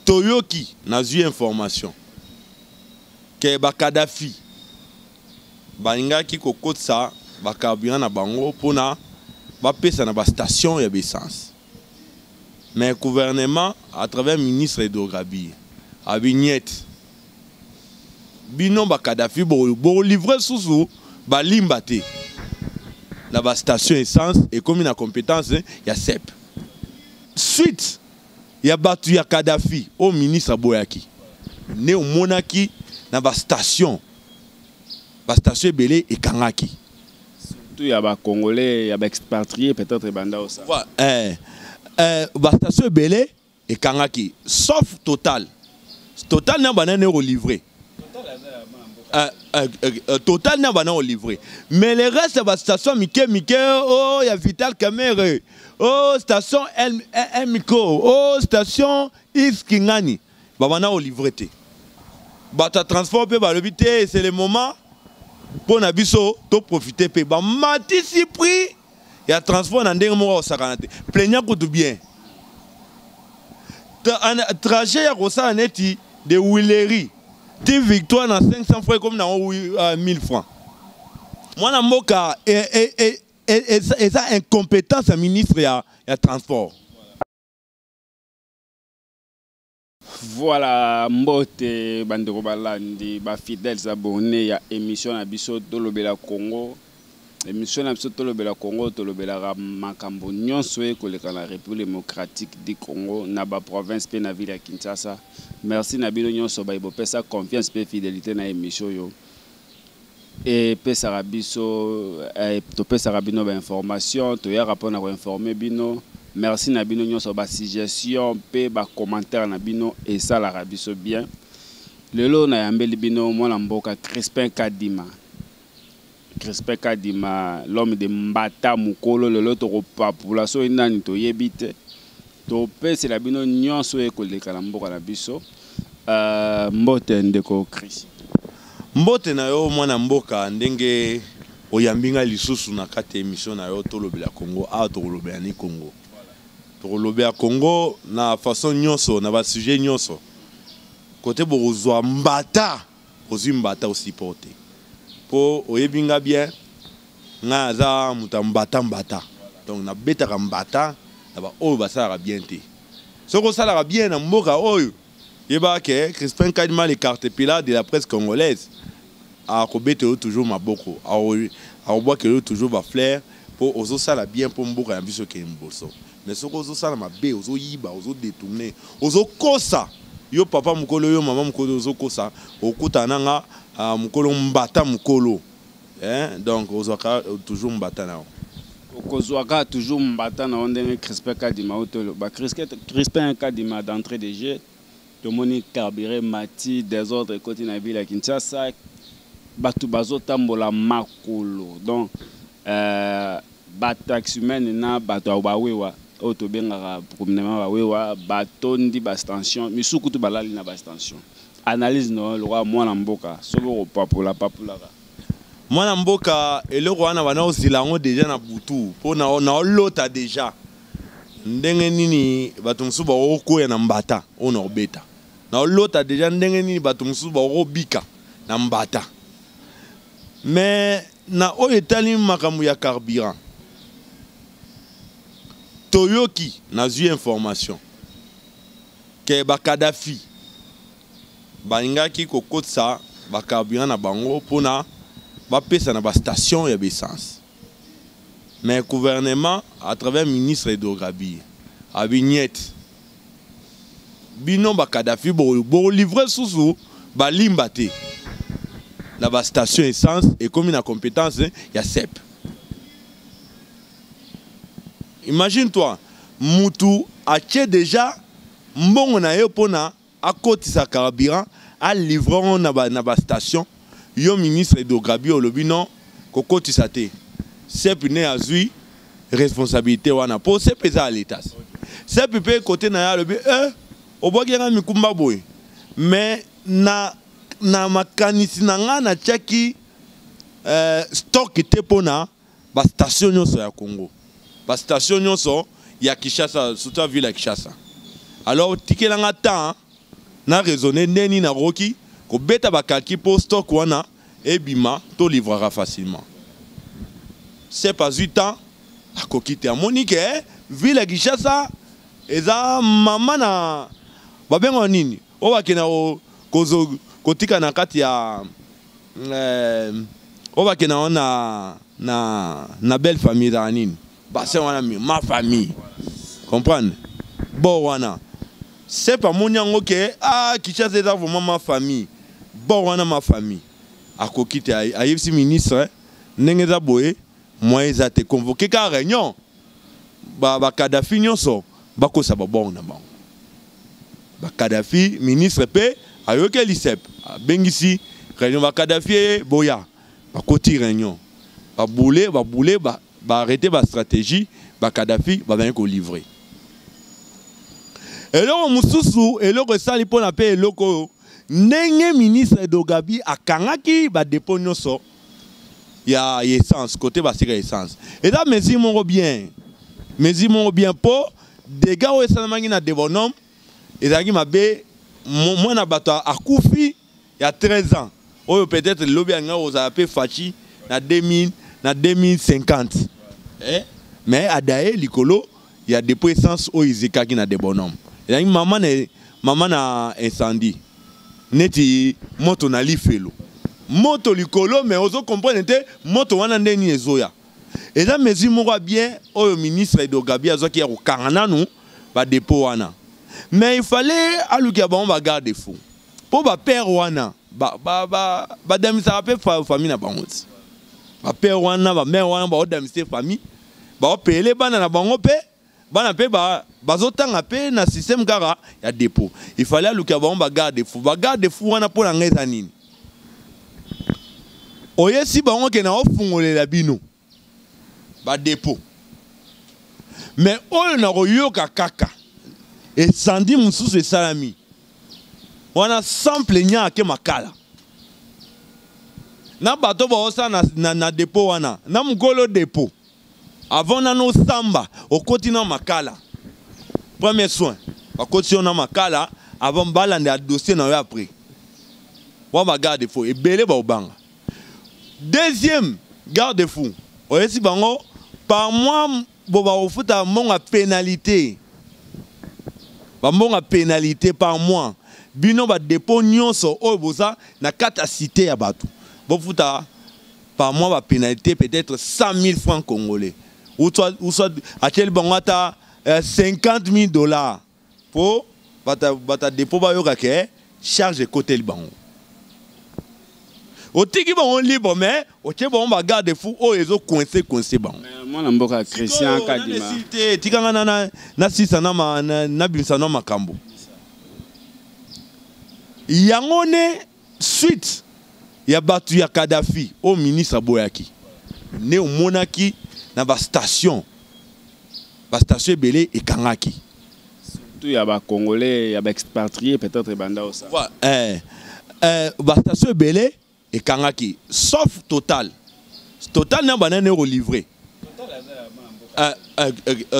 Toyoki, nazwi information ke ba Kadhafi balingaki kokotisa ba carburant na bango mpona bapesa na ba station ya essence, mais gouvernement à travers ministre hydrocarbures abi niet, bino ba Kadhafi bokolivre susu balimba te na ba station essence, ekomi na compétence ya SEP. Suite ya bato ya Kadhafi oyo ministre aboyaki nde omonaki na ba station ebele ekangaki. Surtout ya bacongolais ya baexpatrié, peut-être ebanda osala. Voilà, bastation ebele ekangaki sauf Total. Total na banani kolivre, Total na bana kolivre, mais le reste ya bastation mike mike, oh ya Vital Kamerhe, oh station Mco, oh station X Kingani, babanda kolivre te. Bato ya transport mpe balobi te, c'est le moment mpo na biso toprofite mpe bamatisi prix ya transport na ndenge moko akosakana te. Plaignant kutu bien, trajet ya kosala neti de Huilerie ti Victoire na 500 francs ekomi nango 1000 francs. Mwana mboka, eza incompétence ya ministre ya transport. Voilà, mbote bandeko balandi, bafidèles abonnés ya émission na biso Tolobela Congo. Émission na biso Tolobela Congo, tolobelaka makambo nyonso ekoleka na République démocratique du Congo, na baprovince mpe na ville ya Kinshasa. Merci na bino nyonso baye bopesa confiance mpe fidélité na émission oyo epesaka biso, topesaka bino bainformation, toyaka mpona koinforme bino. Merci na bino nyonso, basuggestion mpe bacommentaire na bino esalaka biso bien. Lelo nayambeli bino mwana mboka Crispin Kadima. Crispin Kadima, l'homme de mbata mokolo. Lelo tokopapula soki nani toyebi te, topesela bino nyonso oyo ekoleka na mboka na biso. Mbote ndeko Chris. Mbote na yo mwana mboka, ndenge oyambi ngai lisusu na kati ya émission na yo Tolobela Congo. Awa tokolobela ni Congo, tokolobela Congo na façon nyonso, na basujet nyonso. Kote bokozwa mbata, ozwi mbata, osupporte mpo oyebi nga bien, ngai aza moto ya mbata mbata. Donc nabetaka mbata na baoyo basalaka bien te. Soki osalaka bien na mboka oyo, yebaka ke Crispin Kadima, le caterpillar de la presse congolaise, akobetela yo toujours maboko, akobwakela yo toujours bafleur mpo ozosala bien mpo mboka na biso ekende liboso. Mais soki ozosala mabe, ozoyiba, ozodetourne, ozokosa, yo papa mokolo, yo mama mokolo, ozokosa, okutana na nga mokolo mbata mokolo, eh? Donc ozwaka toujours mbata na yo. Okozwaka toujours mbata na yo ndenge Crispin Kadima oyo toloba. Crispin Kadima, d'entrée de jeu, tomoni carburant mati, désordre ekoti na ville ya Kinshasa, bato bazotambola makolo. Donc bataximen na bato ya bawewa oyo tobengaka communément bawewa batondi bastation, misusu kutu balali na bastation. Analyse na yo lokola mwana mboka, soki okopapula, papulaka. Mwana mboka, eloko wana bana ozela yango deja na butu mpo naolota deja ndenge nini bato mosusu bakokoya na mbata oyo naobeta. Naolota deja ndenge nini bato mosusu bakobika na mbata. Mais na oyo etali makambo ya carburant, toyoki, nazwi information ke bakadafi balingaki kokotisa bacarburant na bango mpona bapesa na bastation ya essence, mais gouvernement à travers ministre hydrocarbures abi niet, bino bakadafi bokolivre susu balimba te na bastation essence, ekomi na compétence ya SEP. Imagine toi, mutu atie déjà mbongo na ye mpona akotisa carburant, alivre yango na bastation, yo ministre hydrocarbures olobi non, kokotisa te. SEP nde azwi responsabilité wana mpo SEP eza ya leta. SEP mpe kote na ye alobi obwaki yanga mikumba boye, mais na makanisi na ngai natiaki stock te mpona bastation nyonso ya Congo, bastation nyonso ya Kinshasa, surtout ya ville ya Kinshasa. Alors tikelanga temps. Na raisonner ndenge nini nakoki kobeta ba calcul mpo stock wana ebima to livraka facilement. Sep azwi temps, akoki te, amoni ke ville ya Kinshasa eza mama na babengaka nini oyo bakenda kozo kotika na kati ya oyo bakenda wana na belle famille ezalaka nini bassin wana ma famille comprendre bord wana. Sep amoni yango ke ah, Kinshasa eza vraiment ma famille, bord wana ma famille, akoki te. Ayebisi ministre ndenge eza boye, moyen eza te, convoqué ka réunion ba Kadhafi nyonso bakosa ba bord na bango. Ba Kadhafi, ministre pe ayoki Lisep, abengisi réunion ba Kadhafi boya, bakoti réunion, ba boule ba arrêter ba stratégie, ba Kadhafi ba venir ko livrer. Eloko mususu, eloko esali pona pe eloko ndenge ministre Dogabi akangaki ba dépôt nyonso ya essence côté basika essence. Et là mesure moko bien. Mesure moko bien po dégâts oyo esalamaki na Debonhomme ezalaki mabe, mwana bato akufi ya 13 ans. Oyo peut-être lobi anga ozala pe Fachi na 2000, na 2050. Eh? Mais adaye likolo ya dépôt essence oyo ezikaki na Debonhomme. Ezalaki mama na, mama na incendie. Neti moto na lifelo. Moto likolo mais ozo comprendre te moto wana nde nini ezoya. Eza mesure moko ya bien oyo ministre Edo Gabi azwaki ya kokanga nanu ba dépôt wana. Mais il fallait alukia bango ba garde fou. Po ba père wana ba damisaka pe famille na bango ti. Ba père wana ba mère wana ba odamise famille, ba opele bana na bango pe, bana pe ba bazotanga pe na système kaka ya dépôt. Il fallait alukia bango ba garde fou. Ba garde fou wana po na ngai eza nini? Oyesi bango ke na ofungolela bino ba dépôt. Mais oyo na koyoka kaka esandi mususu esalami wana sans plaignant ake makala na bato baosa na dépôt wana na mukolo dépôt avant nano samba okoti na makala premier soin bakoti yo na makala avant balanda ya dossier na yo après wa ba garde fou ebele ba obanga. Deuxième garde fou oyesi bango par mois bo ba ofuta mbongo pénalité, ba mbongo pénalité par mois bino ba dépôt nyonso oyo boza na kata cité ya bato bofuta par mois ba pénalité peut-être 100 000 francs congolais ou soit atieli bango ata 50 000 $ po bata dépôt bayoka ke charge ekoteli bango. Otiki bango libre mais otie bango ba garde fou oyo ezo coincer coincer bango. Mwana mboka Christian Kadima. Te, tikanga na sisa na ma, na, na bimisa na makambo. Yango ne suite ya bato ya Kadhafi au ministre aboyaki. Ne omonaki na ba station. Ba station ebele ekangaki. Surtout ya ba Congolais, ya ba expatriés peut-être banda osa. Ouais, ba station ebele ekangaki sauf Total. Total n'a banane relivré.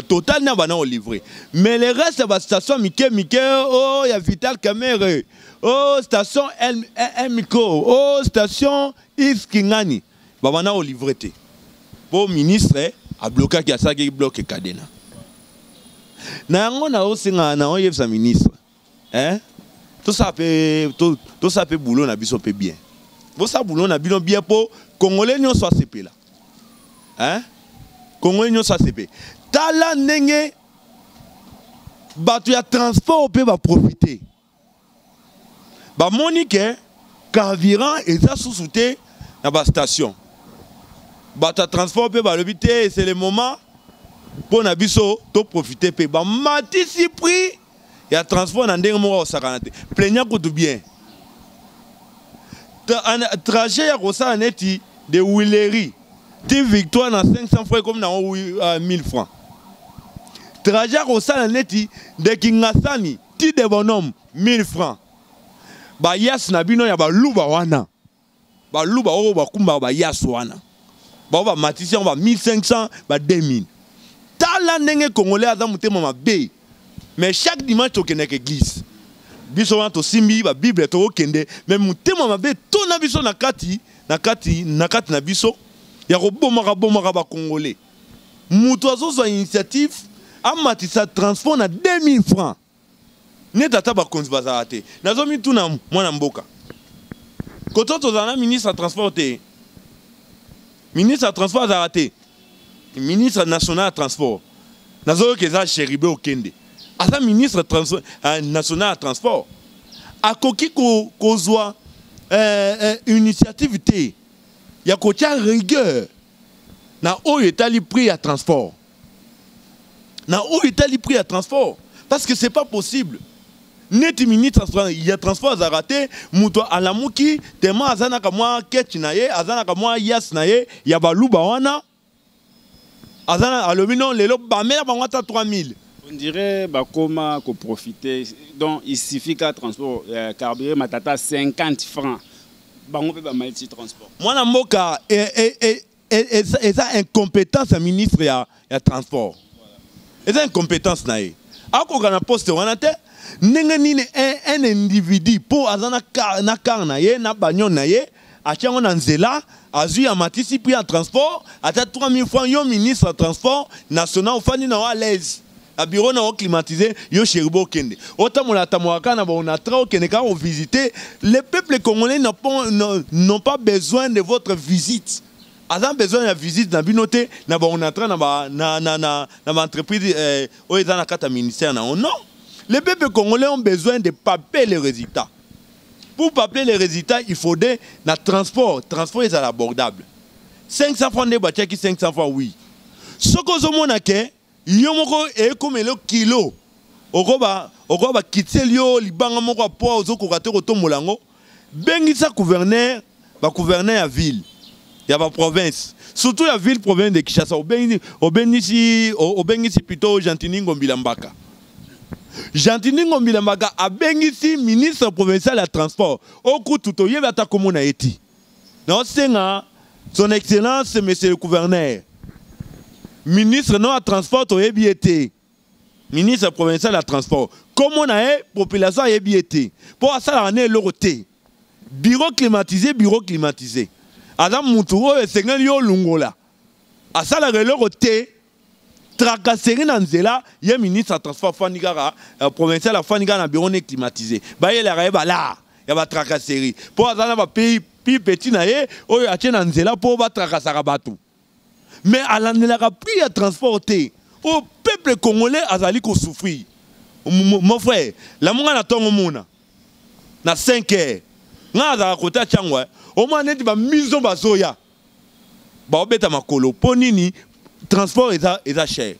Total n'a banane relivré. Mais le reste ba station mike mike, oh ya Vital Kamerhe, oh station M, M, Miko, oh station Yves Kingani, ba bana relivré te. Po ministre a bloqué ki asaki bloqué cadena. Na yango na osenga na oyebisa ministre, hein? Tout ça peut, tout, tout ça peut boulot na biso peut bien. Bo ça boulot na bino bien po Congolais nyonso asepela. Hein? Congolais nyonso asepela. Tala ndenge bato ya transport pe ba profiter. Ba moni ke carburant eza susu te na ba station. Bato ya transport pe balobi te, c'est le moment po na biso to profiter pe ba matisi prix ya transport na ndenge moko osakana te. Plaignant kutu bien. Trajet ya kosala neti de Willery ti Victoire na 500 francs comme na 1000 francs. Trajet ya kosala neti de Kingasani ti de Bonhomme 1000 francs. Ba yas na bino ya baluba wana. Baluba oyo bakumba ba yas wana. Ba ba matisi ba 1500 ba 2000. Tala ndenge Congolais aza motema mabe. Mais chaque dimanche tokendaka église. Biso wana tosimbi ba Bible tokokende, mais motema mabe tona biso na kati, na kati, na kati na biso ya kobomaka bomaka ba Congolais. Mutu azozwa initiative amatisa transport na 2000 francs. Neti ata bakonzi bazala te. Nazomituna mwana mboka. Koto tozala na ministre ya transport te. Ministre ya transport azala te. Ministre national ya transport. Nazoyoka eza Chérubin Okende. Aza ministre national ya transport. Akoki kozwa initiative te ya kotia rigueur na oyo etali prix ya transport. Na oyo etali prix ya transport. Parce que c'est pas possible. Neti ministre ya transport azalaka te, moto alamuki tema aza naka mwa ketch na ye, aza naka mwa yas na ye ya baluba wana. Aza na alobi non lelo bamela bango ata 3000. On dirait bakoma ko profiter. Donc il suffit qu'à transport carburant matata 50 francs. Bango pe ba malti transport. Mwana mboka eza incompétence ya ministre ya transport. Eza incompétence na ye. Akoka na poste wana te. Ndenge nini un individu po aza na car, na car na ye, na bagnole na ye, atiango na nzela, azwi ya matisi prix ya transport, ata 3000 francs, yo ministre ya transport national ofandi na yo à l'aise. Na bureau na yo climatisé, yo Chérubin Okende. Otambola tambola kaka na ba Onatra, okende kaka kovisiter. Le peuple congolais n'ont pas besoin de votre visite. Aza besoin ya visite na bino te, na ba Onatra, na ba, na, na, na, na ba entreprise oyo eza na kati ya ministère na yo. Non. Les peuples congolais ont besoin de palper les résultats. Pour palper les résultats, il faudrait na transport. Transport est abordable. 500 francs de batiaki, 500 francs, oui. Soko ozomona ke, yo moko ekomelo kilo. Okoba, okoba kiteli yo libanga moko ya poids ozokoka te kotombola yango. Bengisa gouverneur, ba gouverneur ya ville, ya ba province. Surtout ya ville province de Kinshasa, obengisi, obengisi, obengisi plutôt Gentiny Ngobila Mbaka. Gentiny Ngobila Mbaka abengisi ministre provincial ya transport. Okutu toyebi ata komona eti. Na osenga son excellence monsieur le gouverneur. Ministre no ya transport toyebi ete. Ministre provincial ya transport. Komona ye population ayebi ete. Po asala na eloko te. Bureau climatisé, bureau climatisé. Aza mutu oyo esengeli yo lungola. Asala eloko te. Tracasserie na nzela, ye ministre ya transport afandi kaka provincial afandi kaka na bureau ne climatisé. Bayelaka ye bala ya ba tracasserie. Po aza na ba pays plus petit na ye oyo atie na nzela po ba tracasaka bato. Mais alandelaka prix ya transport te. Au peuple congolais azali ko souffrir. Mon frère, la monga na tongo mona. Na 5 heures. Nga azala kota tchangwa. Au moins neti ba miso bazoya. Ba obeta makolo po nini transport eza cher.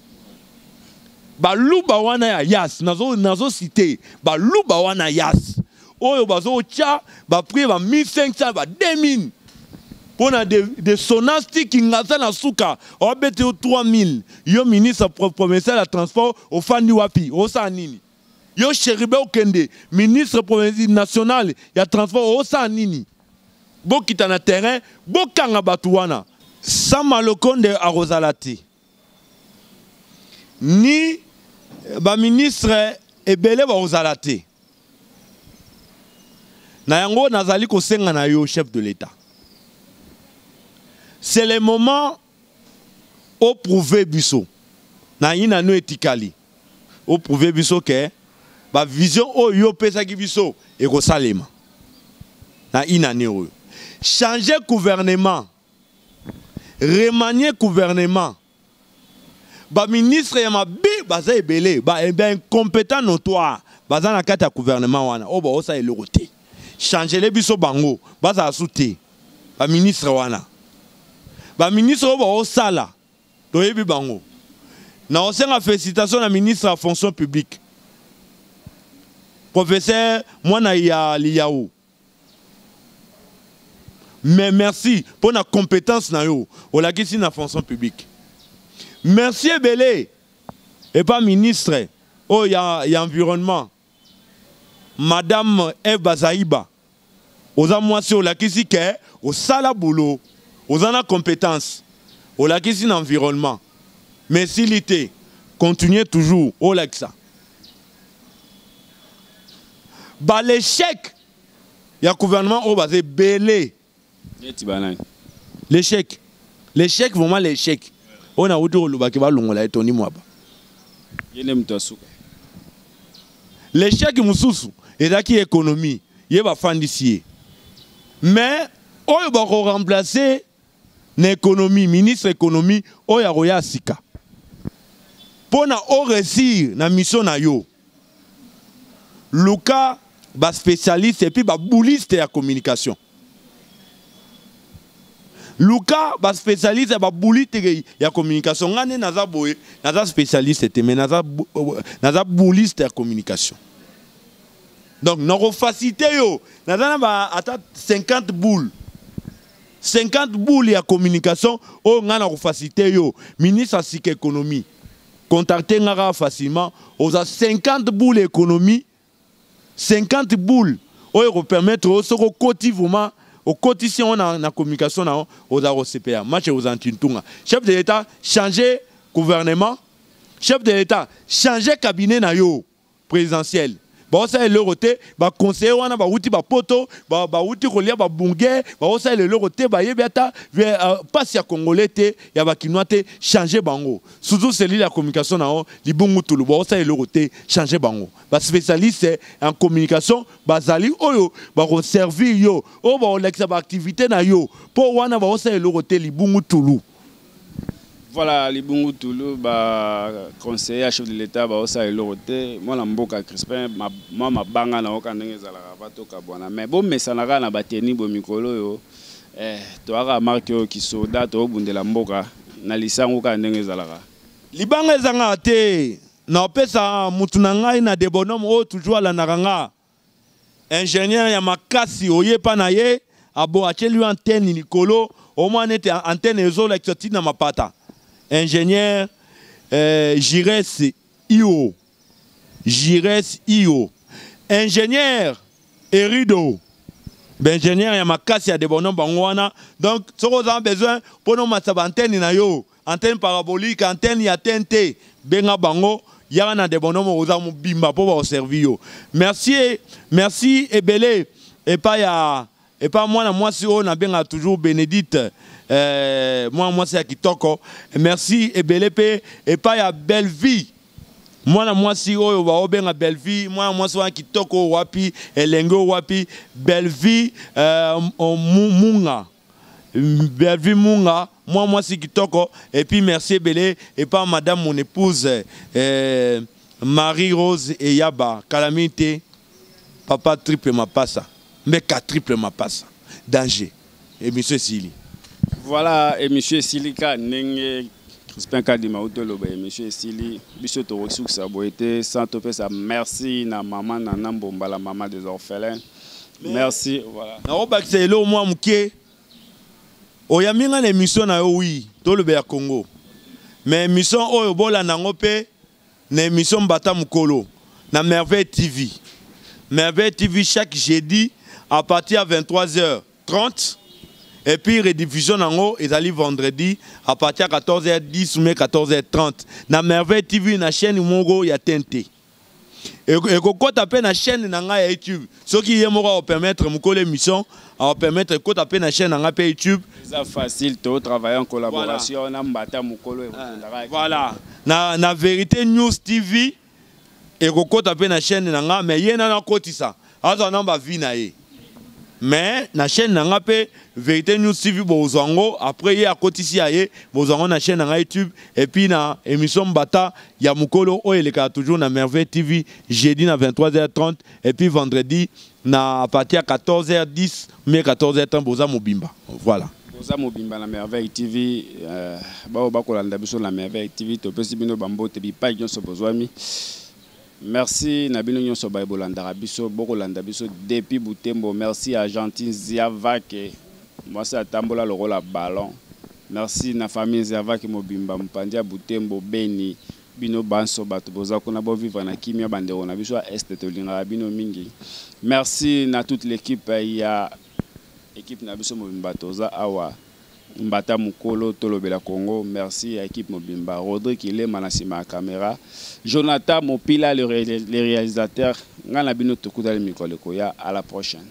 Ba luba wana ya yas, nazo cité, ba luba wana yas. Oyo bazo tcha ba prix ba 1500 ba 2000. Pona de sonasti ki ngaza na suka, obete yo 3000. Yo ministre provincial ya transport ofandi wapi, osa nini? Yo Chérubin Okende, ministre provincial national ya transport osa nini? Bokita na terrain, bokanga batu wana. Sama Lukonde akozala te. Ni ba ministre ebele bakozala te. Na yango nazali kosenga na yo chef de l'État. C'est le moment o prouver biso. Na ina no etikali. O prouver biso ke ba vision oyo yo pesaki biso ekosalema. Na ina ne oyo. Changer gouvernement. Remanier gouvernement. Ba ministre ya mabe baza ebele, ba incompétent notoire, baza na kati ya gouvernement wana. Oyo ba osa eloko te. Changer les biso bango, baza sous te. Ba ministre wana. Ba ministre oyo ba osala, toyebi bango. Na osenga félicitation na ministre ya fonction publique. Professeur Mwana ya Liyaou. Mais merci pour la compétence na yo, olakisi na fonction publique. Merci ebele et pas ministre oh ya ya environnement. Madame Eve Bazaïba. Oza mwasi olakisi ke osala boulot, oza na compétence. Olakisi na environnement. Mais s'il était continuez toujours olakisa. Ba l'échec ya gouvernement oyo baza ebele. Neti banani? L'échec. L'échec vraiment l'échec. Oyo nauti kolobaki balongola ye Tony Mwaba. Ye nde moto ya suka. L'échec mosusu ezalaki économie, ye bafandisi ye. Mais oyo bako remplacer na économie, ministre économie oyo akoya sika. Pona o réussir na mission na yo. Luka ba spécialiste et puis ba bouliste ya communication. Luka ba spécialiste ya ba bouliste ya communication. Nga nde naza boye, naza spécialiste te, mais naza bouliste ya communication. Donc nako faciliter yo, naza na ba ata 50 boules. 50 boules ya communication oyo nga nako faciliter yo. Ministre asika économie. Contacter nga kaka facilement, oza 50 boules économie, 50 boules oyo ko permettre oyo soko koti vraiment okotisi yango na communication na yo, oza kosepela. Match oza ntintunga. Chef de l'État, changer gouvernement. Chef de l'État, changer cabinet na yo présidentiel. Baosala eloko te, baconseiller wana bawuti bapoto, bawuti kolia babunge, baosala eloko te, bayebi ata pasi ya Congolais te, ya bakinois te, changer bango. Surtout cellule ya communication na yo, libungu tulu, baosala eloko te, changer bango. Ba spécialiste en communication bazali oyo bakoservir yo, oyo bakolakisa ba activité na yo, po wana baosala eloko te, libungu tulu. Voilà, libungu tulu ba conseiller chef de l'État ba osa eloko te, mwana mboka Crispin, mwa mabanga na oka ndenge ezalaka ba toka bwana. Mais bo mesanaka na ba tenue bo mikolo yo, toaka marque oyo kisoda to bundela mboka na lisango ka ndenge ezalaka. Libanga ezanga te, na opesa mutu na ngai na de bonhomme oyo toujours alandaka nga. Ingénieur ya makasi oyepa na ye, abo atieli yo antenne likolo, au moins nete antenne ezolakisa ntina mapata. Ingénieur Jires Io. Jires Io. Ingénieur Erido. Ingénieur ya makasi ya de bonhomme bango wana. Donc soko oza besoin pono matsa ba antenne na yo, antenne parabolique, antenne ya TNT, benga bango yaka na de bonhomme oza mobimba po ba servir yo. Merci, merci ebele epa ya epa mwana mwasi oyo nabenga toujours Bénédicte, mwana mwasi ya kitoko. Merci ebele pe epa ya Bellevie. Mwana mwasi oyo ba obenga Bellevie, mwana mwasi wa kitoko wapi, elenge wapi, Bellevie Munga. Bellevie Munga, mwana mwasi kitoko. Et puis merci ebele epa madame mon épouse Marie-Rose Eyaba, Calamité, papa triple mapasa, mbeka triple mapasa. Danger. Et monsieur Sili. Voilà, et monsieur Silika ndenge Crispin Kadima utoloba, et monsieur Sili, biso to ressources boete sans topé sa merci na maman na Nambomba, la maman des orphelins. Merci, voilà. Na obakisa elo mwa muke. Oyaminga na émission na yo oui, tolobe ya Congo. Mais émission oyo bola nango pe na émission Mbata Mukolo na Merveille TV. Merveille TV chaque jeudi à partir de vingt-trois heures trente et puis rediffusion nango ezali vendredi à partir de quatorze heures dix ou bien quatorze heures trente na Merveille TV na chaîne moko ya TNT. Ekokota pe na chaîne na ngai ya YouTube. Soki ye moko a permettre mukolo émission, a permettre kota pe na chaîne na ngai pe YouTube. C'est facile to travailler en collaboration na Mbata Mukolo et Rotondara. Voilà. Na Vérité News TV ekokota pe na chaîne na ngai, mais ye na na kotisa. Aza na ba vie na ye. Mais na chaîne na ngai pe Vérité News TV bozwango après ye akotisi ya ye bozwango na chaîne na ngai YouTube et puis na émission Mbata ya Mukolo oyo elekaka toujours na Merveille TV jeudi na vingt-trois heures trente et puis vendredi na à partir ya quatorze heures dix mais quatorze heures trente boza mobimba. Voilà. Boza mobimba na Merveille TV, bao bakolanda biso na Merveille TV topesi bino bambote bipai nyonso bozwami. Merci na bino nyonso baye bolandaka biso, bokolanda biso depuis Butembo. Merci à Gentiny Ziavake, mwasi atambola lokola ballon. Merci na famille Ziavake mobimba, mopanzi ya Butembo, Beni, bino banso bato boza kuna bo vivre na kimia, bandeko na biso ya Est tolingaka bino mingi. Merci na toute l'équipe ya équipe na biso mobimba toza awa. Mbata Mukolo, Tolobela Congo. Merci à équipe mobimba. Rodrigue Ilema na sima caméra. Jonathan Mopila, le réalisateur. Nga na bino tokutani mikolo ekoya. À la prochaine.